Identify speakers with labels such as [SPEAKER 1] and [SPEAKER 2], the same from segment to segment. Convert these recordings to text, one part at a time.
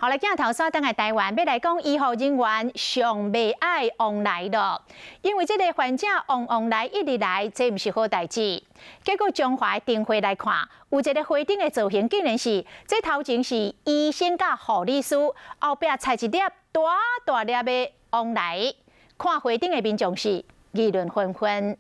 [SPEAKER 1] 好來，鏡頭轉轉來台灣，欲來講醫護人員上袂愛往來囉，因為這个患者旺旺來一直來，這毋是好代誌。結果彰化燈會來看，有一个花燈的造型，竟然是這頭前是醫生佮護理師，後壁插一粒大大粒的旺來，看花燈的民眾是議論紛紛。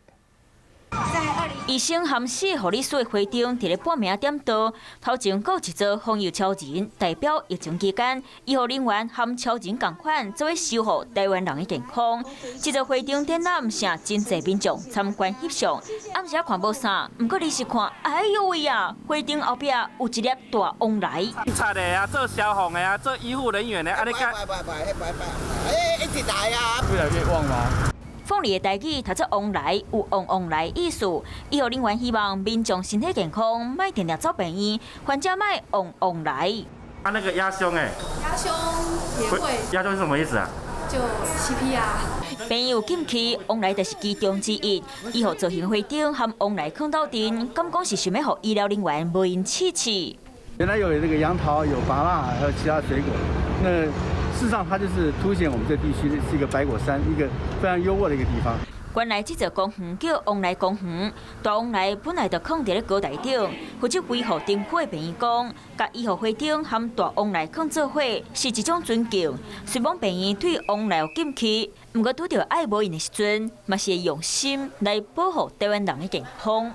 [SPEAKER 2] 醫生含四護理師的花燈，佇咧半暝點燈，頭前閣有一座風油超人，代表疫情期間醫護人員含超人仝款，做伙守護台灣人的健康。這座花燈展覽，吸真濟民眾參觀翕相。暗時看無啥，毋過你是看，哎喲喂啊！花燈後壁有一粒大旺來。
[SPEAKER 3] 警察的啊，做消防的啊，做醫護人員的，按呢個。
[SPEAKER 4] 哎，一直來啊！
[SPEAKER 5] 越來越旺嗎？
[SPEAKER 2] 鳳梨的台語讀做旺來，有旺旺來意思。醫護人員希望民眾身體健康，莫定定走病院，患者莫旺旺來。
[SPEAKER 3] 啊，那個鴨胸誒，
[SPEAKER 6] 鴨胸也會。
[SPEAKER 3] 鴨胸是什麼意思啊？
[SPEAKER 6] 就 CPR。
[SPEAKER 2] 病院有禁區，旺來就是其中之一。醫護造型花燈和旺來囥鬥陣，敢講是想欲予醫療人員無閒試試。
[SPEAKER 5] 原來有這個楊桃、有芭樂，還有其他水果。那事實上，它就是凸顯我們這地區是一個百果山，一個非常優渥的一個地方。
[SPEAKER 2] 原來這座公園叫旺來公園，大旺來本來就囥佇咧高台頂。負責維護燈區的病院講，共醫護花燈和大旺來囥做伙是一種尊敬。雖罔病院對旺來有禁區，毋過拄著愛無閒的時陣，嘛是會用心來保護台灣人的健康。